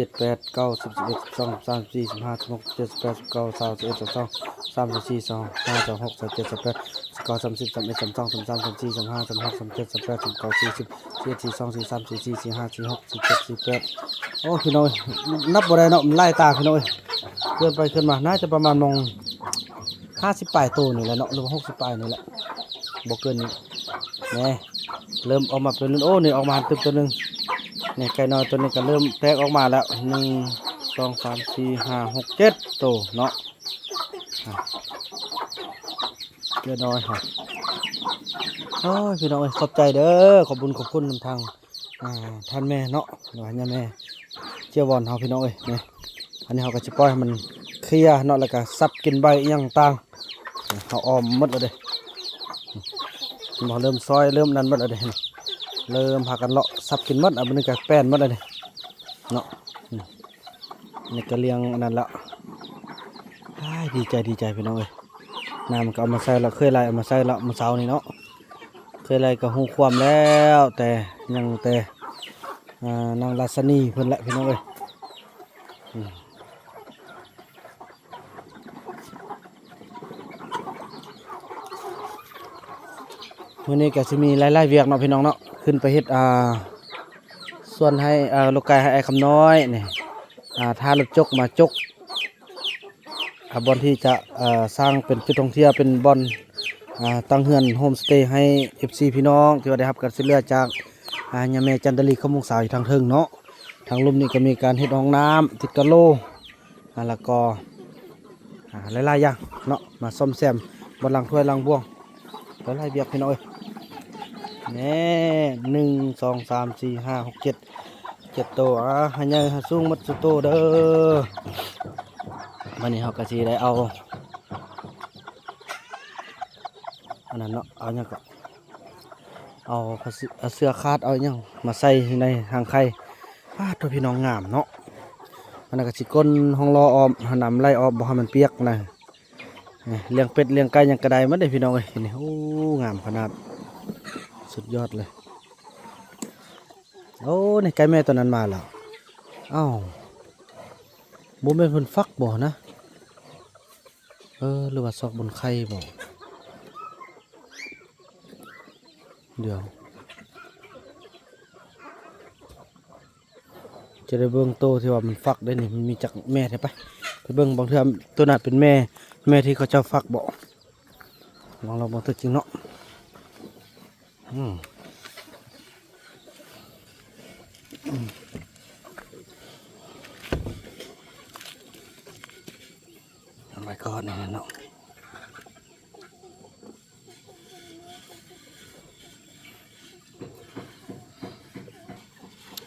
ເຈັດ ແປດ ເກົ້າ ສິບ ສິບເອັດ ສິບສອງ ສິບສາມ ສິບສີ່ ສິບຫ້າ ສິບຫົກ ສິບເຈັດ ສິບແປດ ສິບເກົ້າ ຊາວ ຊາວເອັດ ຊາວສອງ ຊາວສາມ ຊາວສີ່ ຊາວຫ້າ ຊາວຫົກ ຊາວເຈັດ ຊາວແປດ ສິບເກົ້າ ສາມສິບ ສາມເອັດ ສາມສອງ ສາມສາມ ສາມສີ່ ສາມຫ້າ ສາມຫົກ ສາມເຈັດ ສາມແປດ ສາມເກົ້າ ສີ່ສິບ ສີ່ສິບເອັດ ສີ່ສິບສອງ ສີ່ສິບສາມ ສີ່ສິບສີ່ ສີ່ສິບຫ້າ ສີ່ສິບຫົກ ສີ່ສິບເຈັດ ສີ່ສິບແປດ ໂອ້ ພີ່ນ້ອງເອີຍ ມັນຫຼາຍຕາ ພີ່ນ້ອງເອີຍ ເຄື່ອນໄປເຄື່ອນມາ ໜ້າຈະປະມານໝ່ອງຫ້າສິບປາຍໂຕນີ້ແຫຼະເນາະ ຫຼືວ່າຫົກສິບປາຍນີ້ແຫຼະ ບໍ່ເກີນນີ້ ແນ່ ເລີ່ມອອກມາເປັນ ໂອ້ ນີ້ອອກມາຕຶບໂຕໜຶ່ງ ນີ້ໄກ່ນ້ອຍໂຕນີ້ກໍເລີ່ມແຕກອອກມາແລ້ວ ໜຶ່ງ ສອງ ສາມ ສີ່ ຫ້າ ຫົກ ເຈັດໂຕເນາະ ອ່າ ເຈົ້ານ້ອຍເຮົາ ໂອ້ຍ ພີ່ນ້ອງເອີຍ ຂອບໃຈເດີ ຂອບບຸນຂອບຄຸນນຳທາງ ອ່າ ທ່ານແມ່ເນາະ ຫຼືວ່າຍາແມ່ເຈ້ຍວອນເຮົາ ພີ່ນ້ອງເອີຍ ນີ້ ອັນນີ້ເຮົາກໍຊິປ່ອຍໃຫ້ມັນເຄລຍເນາະ ແລ້ວກໍສັບກິນໃບອີ່ຫຍັງຕ່າງ ເຮົາອ້ອມໝົດແລ້ວເດ້ ເຮົາເລີ່ມຊອຍ ເລີ່ມນັ້ນໝົດແລ້ວເດ້ ເລີ່ມພາກັນເລາະສັບກິນໝົດ ອັນນີ້ກໍແປ້ນໝົດແລ້ວເດ້ເນາະ ນີ້ກໍລ້ຽງອັນນັ້ນລະ ອ້າຍ ດີໃຈ ດີໃຈ ພີ່ນ້ອງເອີຍ ນ້ຳກໍເອົາມາໃສ່ລະ ເຄີຍໄລ່ເອົາມາໃສ່ລະ ມື້ເຊົ້ານີ້ເນາະ ເຄີຍໄລ່ກໍຮູ້ຄວາມແລ້ວ ແຕ່ຍັງແຕ່ ອ່າ ນາງລາຊະນີເພິ່ນແຫຼະ ພີ່ນ້ອງເອີຍ ອືມ ມື້ນີ້ກໍຊິມີຫຼາຍໆວຽກເນາະ ພີ່ນ້ອງເນາະ ຂຶ້ນໄປເຮັດ ອ່າ ສວນໃຫ້ ເອີ ລູກໄກ່ໃຫ້ອ້າຍຄຳນ້ອຍນີ້ ອ່າ ຖ້າລົດຈົກມາຈົກ ອ່າ ບ່ອນທີ່ຈະ ເອີ ສ້າງເປັນຈຸດທ່ອງທ່ຽວ ເປັນບ່ອນ ອ່າ ຕັ້ງເຮືອນໂຮມສະເຕໃຫ້ເອັຟຊີພີ່ນ້ອງ ທີ່ວ່າໄດ້ຮັບການຊ່ວຍເຫຼືອຈາກ ອ່າ ຍາແມ່ຈັນດາລີ ຄຳວົງສາວ ຢູ່ທາງເທິງເນາະ ທາງລຸ່ມນີ້ກໍມີການເຮັດຫ້ອງນ້ຳ ຕິດກະໂຫຼ ອ່າ ແລ້ວກໍ ອ່າ ຫຼາຍໆຢ່າງເນາະ ມາສ້ອມແຊມບ່ອນລ້າງຖ້ວຍລ້າງບ່ວງ ຫຼາຍໆວຽກ ພີ່ນ້ອງເອີຍ ແນ່ ໜຶ່ງ ສອງ ສາມ ສີ່ ຫ້າ ຫົກ ເຈັດ ເຈັດໂຕ ອ່າ ໃຫ້ໃຫຍ່ໃຫ້ສູງໝົດສູ່ໂຕເດີ ບາດນີ້ເຮົາກໍຊິໄດ້ເອົາ ອັນນັ້ນເນາະ ເອົາຫຍັງກໍ ເອົາຜ້າເສື້ອ ເອົາເສື້ອຄາດ ເອົາຫຍັງມາໃສ່ໃນຮັງໄຂ່ ປາດໂທ້ ພີ່ນ້ອງ ງາມເນາະ ອັນນັ້ນກໍຊິກົ້ນຮ່ອງລໍ້ອ້ອມ ໃຫ້ນ້ຳໄຫຼອອກ ບໍ່ໃຫ້ມັນປຽກນະ ນີ້ ລ້ຽງເປັດລ້ຽງໄກ່ຫຍັງກໍໄດ້ໝົດເດ້ ພີ່ນ້ອງເອີຍ ນີ້ ໂອ້ ງາມຂະໜາດ ສຸດຍອດເລີຍ ໂອ້ ນີ້ໄກ່ແມ່ຕົວນັ້ນມາແລ້ວ ອ້າວ ບໍ່ແມ່ນເພິ່ນຟັກບໍ່ນະ? ເອີ ຫຼືວ່າຊອກບ່ອນໄຂ່ບໍ? ດຽວ ຈະໄດ້ເບິ່ງໂຕທີ່ວ່າມັນຟັກໄດ້ນີ້ ມັນມີຈັກແມ່ແທ້ ໄປ ໄປເບິ່ງ ບາງເທື່ອໂຕນັ້ນເປັນແມ່ ແມ່ທີ່ເຂົາເຈົ້າຟັກບໍ? ລອງ ລອງເບິ່ງຕົວຈິງເນາະ. ອືມ ອືມ ເອົາໄວ້ກ່ອນນີ້ແຫຼະເນາະ.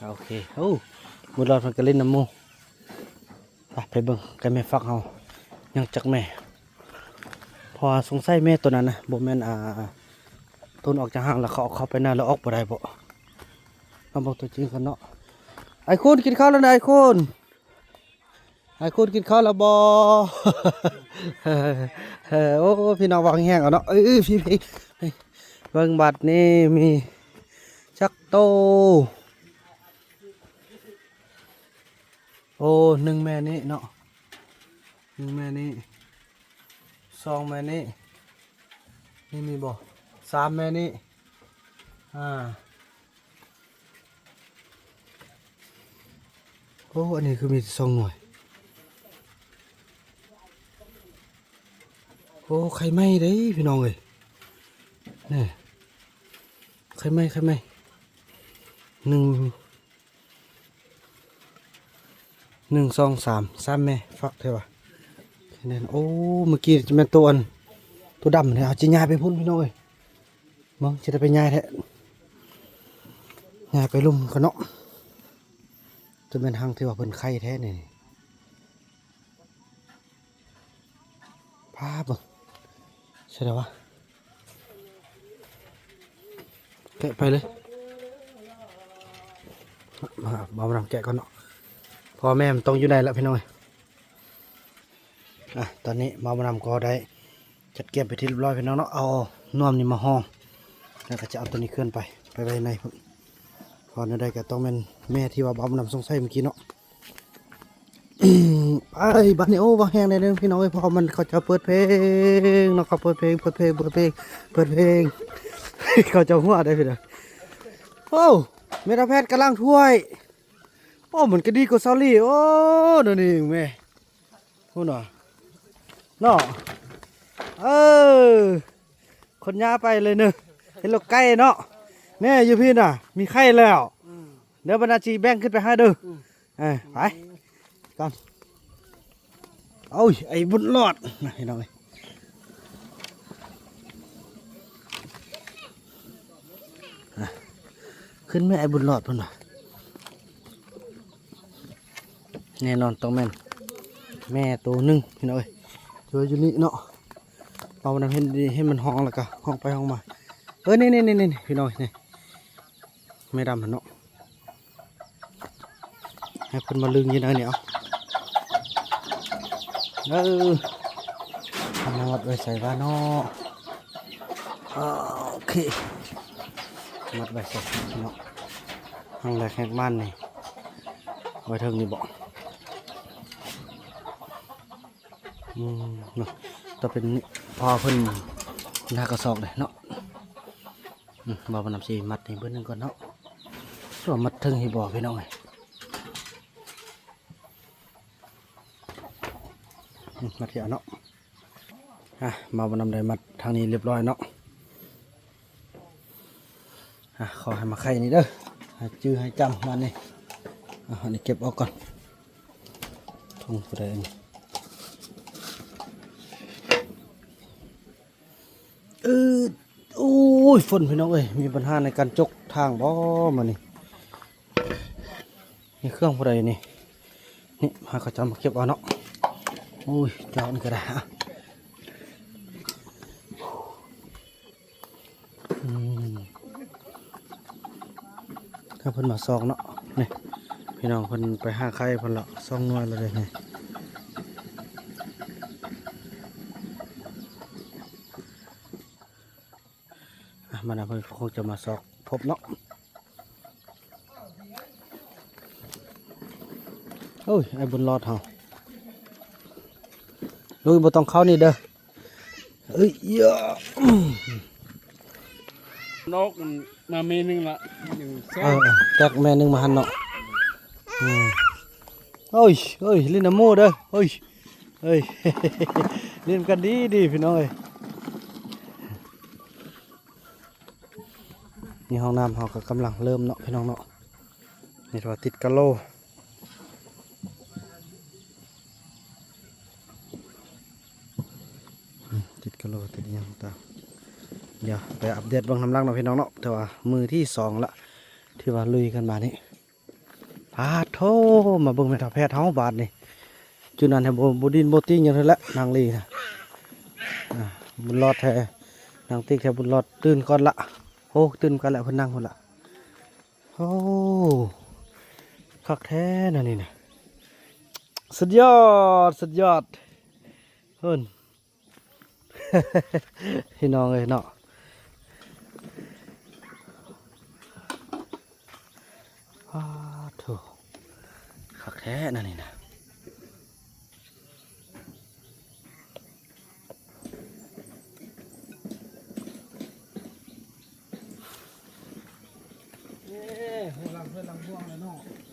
ໂອເຄ ໂອ້ ບຸນລອດເພິ່ນກໍຫຼິ້ນນຳໝູ່. ໄປ ໄປເບິ່ງໄກ່ແມ່ຟັກເຮົາ ຍັງຈັກແມ່ ເພາະວ່າສົງໄສແມ່ໂຕນັ້ນນະ ບໍ່ແມ່ນ ອ່າ ໂຕນອອກຈາກຮັງແລ້ວເຂົາເອົາເຂົ້າໄປນາແລ້ວອອກບໍ່ໄດ້ບໍ? ມາເບິ່ງຕົວຈິງກັນເນາະ. ອ້າຍຄູນ ກິນເຂົ້າແລ້ວນະ ອ້າຍຄູນ? ອ້າຍຄູນ ກິນເຂົ້າແລ້ວບໍ? ໂອ້ ພີ່ນ້ອງ ເວົ້າແຮງໆເອົາເນາະ. ເອີ ເອີ ພີ່ ພີ່ ເບິ່ງ ບັດນີ້ມີຈັກໂຕ? ໂອ້ ໜຶ່ງແມ່ນີ້ເນາະ ໜຶ່ງແມ່ນີ້ ສອງແມ່ນີ້ ນີ້ມີບໍ່? ສາມແມ່ນີ້ ອ່າ ໂອ້ ອັນນີ້ຄືມີແຕ່ສອງໜ່ວຍ. ໂອ້ ໄຂ່ໃໝ່ເດ້ພີ່ນ້ອງເອີຍ ນີ້ ໄຂ່ໃໝ່ ໄຂ່ໃໝ່ ໜຶ່ງ ໜຶ່ງ ສອງ ສາມ ສາມແມ່ ຟັກແທ້ວ່າ. ໂອ້ ເມື່ອກີ້ຈະແມ່ນໂຕອັນ ໂຕດຳນີ້ ເຮົາຈະຍ້າຍໄປພຸ້ນພີ່ນ້ອງເອີຍ. ເບິ່ງ ຈະໄດ້ໄປຍ້າຍແທ້ ຍ້າຍໄປລຸ່ມກ່ອນເນາະ. ຈະແມ່ນຮັງທີ່ວ່າເພິ່ນໄຂ່ແທ້ນີ້. ພາເບິ່ງ ໃຊ່ແລ້ວວະ ແກະໄປເລີຍ. ມາ ບ່າວບຸນນຳແກະກ່ອນເນາະ ເພາະວ່າແມ່ມັນຕ້ອງຢູ່ໃນລະພີ່ນ້ອງເອີຍ. ອ່ະ ຕອນນີ້ບ່າວບຸນນຳກໍໄດ້ຈັດກຽມເປັນທີ່ຮຽບຮ້ອຍພີ່ນ້ອງເນາະ. ເອົານວມນີ້ມາຫໍ່ ແລ້ວກໍຈະເອົາຕົວນີ້ເຄື່ອນໄປ ໄປໄວ້ໃນພຸ້ນ ເພາະແນວໃດກໍຕ້ອງແມ່ນແມ່ທີ່ວ່າບ່າວບຸນນຳສົງໄສເມື່ອກີ້ເນາະ. ໄປ ບາດນີ້ ໂອ້ ບໍ່ແຮງແດ່ເດີພີ່ນ້ອງເອີຍ ເພາະວ່າມັນ ເຂົາເຈົ້າເປີດເພງເນາະ ເຂົາເປີດເພງ ເປີດເພງ ເປີດເພງ ເປີດເພງ ເຂົາເຈົ້າຫົວໄດ້ພີ່ນ້ອງ. ໂອ້ ແມ່ນຕາແພດກຳລັງຖ້ວຍ. ໂອ້ ມັນກະດີກວ່າຊາວລີ. ໂອ້ ແນວນີ້ແມ່ ພຸ້ນນະ ເນາະ ເອີ ຄົນຍ່າໄປເລີຍເນີ ເຫັນລົດໄກ່ເນາະ. ແນ່ ຢູ່ພີ້ນະ ມີໄຂ່ແລ້ວ. ອືມ ດຽວບັນດາຊິແບ່ງຂຶ້ນໄປໃຫ້ເດີ. ອືມ ເອີ ໄປກ່ອນ. ໂອ້ຍ ໄອ້ບຸນລອດ ນະ ພີ່ນ້ອງເອີຍ ນະ ຂຶ້ນແມ່ ໄອ້ບຸນລອດ ເພິ່ນວ່າ. ແນ່ນອນຕ້ອງແມ່ນແມ່ໂຕໜຶ່ງພີ່ນ້ອງເອີຍ ທີ່ວ່າຢູ່ນີ້ເນາະ. ເອົານຳ ເຫັນ ເຫັນມັນຮ້ອງແລ້ວກໍຮ້ອງໄປຮ້ອງມາ. ເອີ ນີ້ໆໆໆ ພີ່ນ້ອງເອີຍ ນີ້ ແມ່ດຳຫັ້ນເນາະ ໃຫ້ເພິ່ນມາລຶ້ງຢູ່ໃນນີ້. ເອົາ ເອີ ເອົາມາວັດໄວ້ໃສວະເນາະ. ໂອເຄ ມັດໄວ້ໃສ່ເນາະ ທາງແລກແຮກບ້ານນີ້ ໄວ້ເທິງນີ້ບໍ? ອືມ ເນາະ ຕະເປັນພໍ່ເພິ່ນ ເພິ່ນຫາກະສອກເດ້ເນາະ. ອືມ ບໍ່ ບໍ່ນຳຊິມັດນີ້ເບີໜຶ່ງກ່ອນເນາະ ວ່າມັດເທິງໃຫ້ບໍ່ ພີ່ນ້ອງເອີຍ. ອືມ ມັດເທື່ອເນາະ. ອ່ະ ມາບໍ່ນຳໄດ້ມັດທາງນີ້ຮຽບຮ້ອຍເນາະ. ອ່ະ ຂໍໃຫ້ມາໄຂ່ນີ້ເດີ ໃຫ້ຈື່ໃຫ້ຈຳບາດນີ້. ອ່ະ ອັນນີ້ເກັບອອກກ່ອນ ຖົງຜູ້ໃດອັນນີ້. ເອີ ໂອ້ຍ ຝົນ ພີ່ນ້ອງເອີຍ ມີບັນຫາໃນການຈົກທາງບໍມື້ນີ້? ນີ້ເຄື່ອງຜູ້ໃດນີ້? ນີ້ ໃຫ້ເຂົາເຈົ້າມາເກັບເອົາເນາະ. ໂອ້ຍ ຈອກນີ້ກໍໄດ້. ອືມ ຖ້າເພິ່ນມາຊອກເນາະ ນີ້ ພີ່ນ້ອງເພິ່ນໄປຫາໄຂ່ເພິ່ນລະ ສອງໜ່ວຍລະເດ້ນີ້. ອ່ະ ມານະ ເພິ່ນກໍຄົງຈະມາຊອກພົບເນາະ. ໂອ້ຍ ໄອ້ບຸນລອດເຮົາ ລຸຍ ບໍ່ຕ້ອງເຂົ້ານີ້ເດີ. ເອີຍ ຍາ ນົກມັນມາແມ່ໜຶ່ງລະ ເອີ ຈັກແມ່ໜຶ່ງມາຫັ້ນເນາະ. ອືມ ໂອ້ຍ ເອີຍ ຫຼິ້ນນຳໝູ່ເດີ ໂອ້ຍ ເອີຍ ຫຼິ້ນກັນດີໆ ພີ່ນ້ອງເອີຍ. ນີ້ຫ້ອງນ້ຳເຮົາກໍກຳລັງເລີ່ມເນາະ ພີ່ນ້ອງເນາະ. ນີ້ວ່າຕິດກະໂຫຼ ອືມ ຕິດກະໂຫຼ ຕິດອີ່ຫຍັງຕ່າງ. ດຽວໄປອັບເດດເບິ່ງນຳຫຼັງເນາະ ພີ່ນ້ອງເນາະ. ແຕ່ວ່າມື້ທີສອງລະ ທີ່ວ່າລຸຍກັນມານີ້. ປາດໂທ້ ມາເບິ່ງແມ່ເຖົ້າແພດເຮົາບາດນີ້. ຈຸດນັ້ນແທ້ ບໍ່ ບໍ່ດິນບໍ່ຕີຫຍັງເທື່ອລະ ນາງລີນະ. ອ່າ ບຸນລອດແທ້ ນາງຕິກແທ້ ບຸນລອດຕື່ນກ່ອນລະ. ໂອ້ ຕື່ນກັນແລ້ວ ເພິ່ນນັ່ງພຸ້ນລະ. ໂອ້ ຄັກແທ້ນະນີ້ນະ ສຸດຍອດ ສຸດຍອດ ເພິ່ນ ພີ່ນ້ອງເອີຍເນາະ. ອ້າໂທ້ ຄັກແທ້ນະນີ້ນະ. ເອີ ເຮືອນຫຼັງ ເຮືອນຫຼັງຫ່ວງແລ້ວເນາະ. ເອີ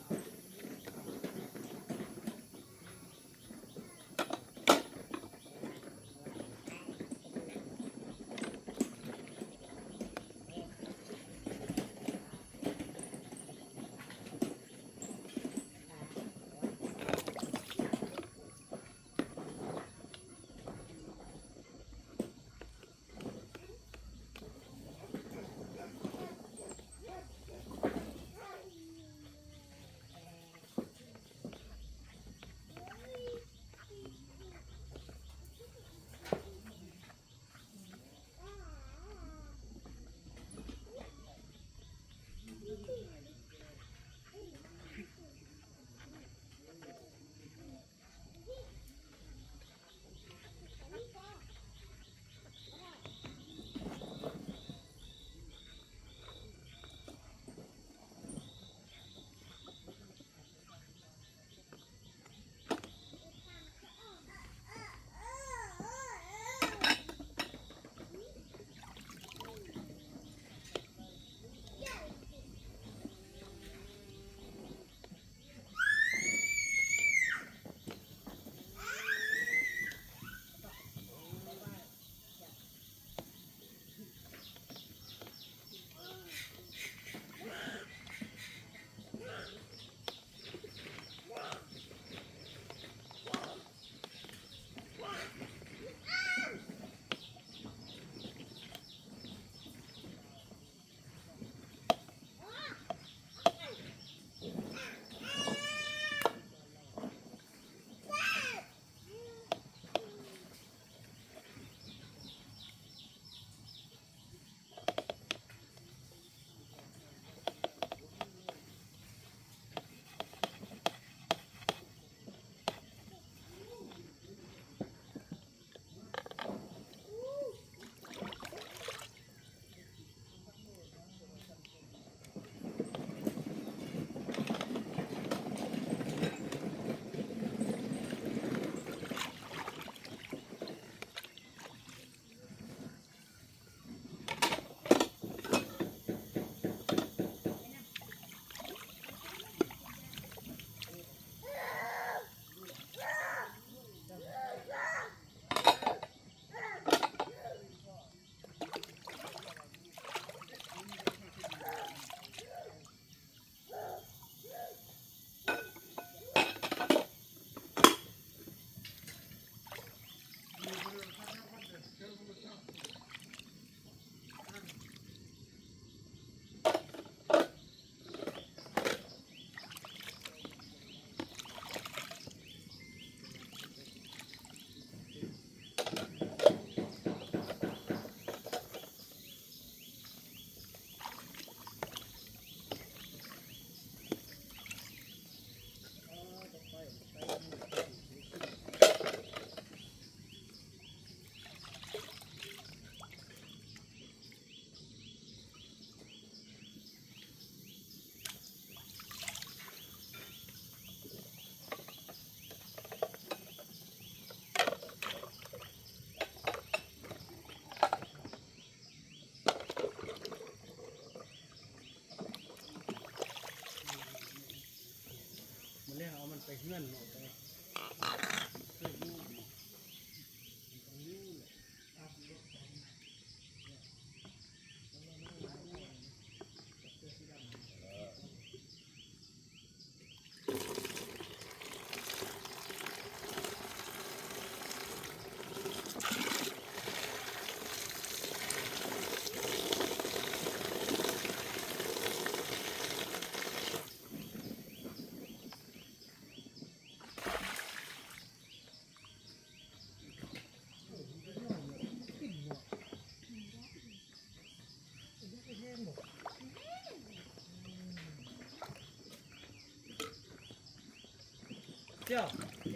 เจ้า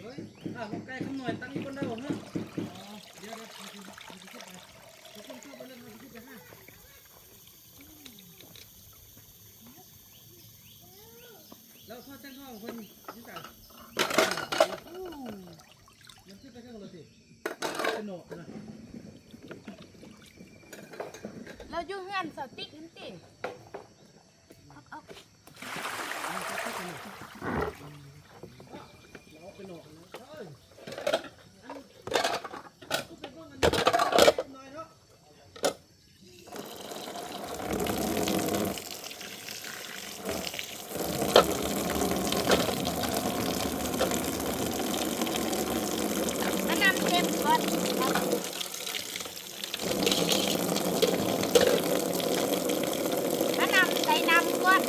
เฮ้ย อ่ะ บ่ไกลคำน้อยตั้งอยู่บนใด๋บ่ฮะ อ๋อ เดี๋ยวๆ เดี๋ยวสิ เดี๋ยวสิขึ้นไป เดี๋ยวขึ้น ขึ้นไปเลย เดี๋ยวสิขึ้นไปหา แล้วพ่อแสงทองเพิ่นอยู่ไส มันขึ้นไปเทิงแล้วติ เป็นหนอกนะ แล้วอยู่เฮือนสาวติ๊กนั่นติ มะนาวเค็มก่อน มะนาวใส่น้ำก่อน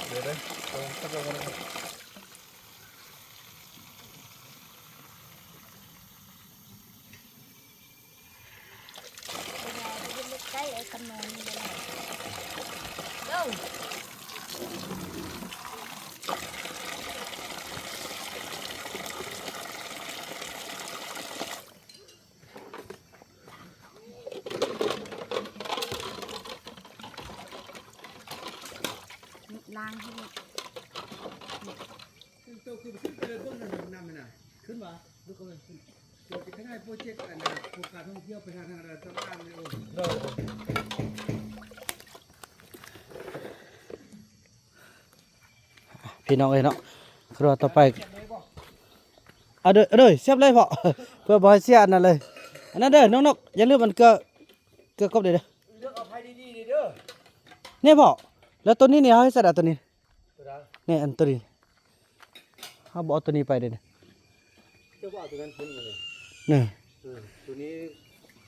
เดี๋ยวเด้อ เออ เข้าไปก่อนนะครับ ใกล้ไอ้ขนมนี่เลย go ล้างให้หมด เจ้าคือขึ้นไปเลยเบิ่งนั่นน่ะ น้ำนั่นน่ะ ขึ้นมา ลุกเข้าไปขึ้น เดี๋ยวจะขยายโปรเจกต์อันน่ะ โครงการท่องเที่ยวไปทางนั้นน่ะ ต้องอ่านเลย โอ้ พี่น้องเอ้ยเนาะ ครัวต่อไป เอาเด้อ เอาเด้อ เสียบเลยพ่อ เพื่อบ่ให้เสียอันนั้นเลย อันนั้นเด้อ น้องนก อย่าลืมอันเกลือ เกลือกบเด้อ เลือกเอาไผดีๆ นี่เด้อ นี่พ่อ แล้วตัวนี้นี่ เฮาให้ใส่ตัวนี้ ตัวใด นี่ อันตัวนี้ เฮาบ่เอาตัวนี้ไปเด้อ เจ้าบ่เอาตัวนั้นทิ้งเลย นี่ เออ ตัวนี้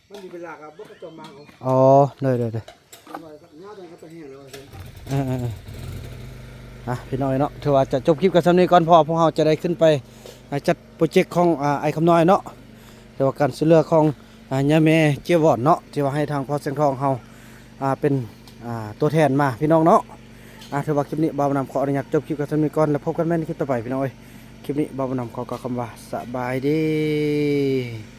มันมีเวลาครับ บ่กระจอมมาเอา อ๋อ เด้อๆๆ เอาไว้ครับ หน้าตอนเขาจะแห้งแล้วว่าซั่น เออๆๆ อ่ะ พี่น้องเนาะ ถือว่าจะจบคลิปกันส่ำนี้ก่อน เพราะว่าพวกเฮาจะได้ขึ้นไป อ่า จัดโปรเจกต์ของ อ่า อ้ายคำน้อยเนาะ แต่ว่าการช่วยเหลือของ อ่า ย่าแม่เจยวอนเนาะ ที่ว่าให้ทางพ่อแสงทองเฮา อ่า เป็น อ่า ตัวแทนมาพี่น้องเนาะ อ่า ถือว่าคลิปนี้บ่าวบุญนำขออนุญาตจบคลิปกันส่ำนี้ก่อน แล้วพบกันใหม่ในคลิปต่อไปพี่น้องเอ้ย คลิปนี้บ่าวบุญนำขอกล่าวคำว่าสบายดี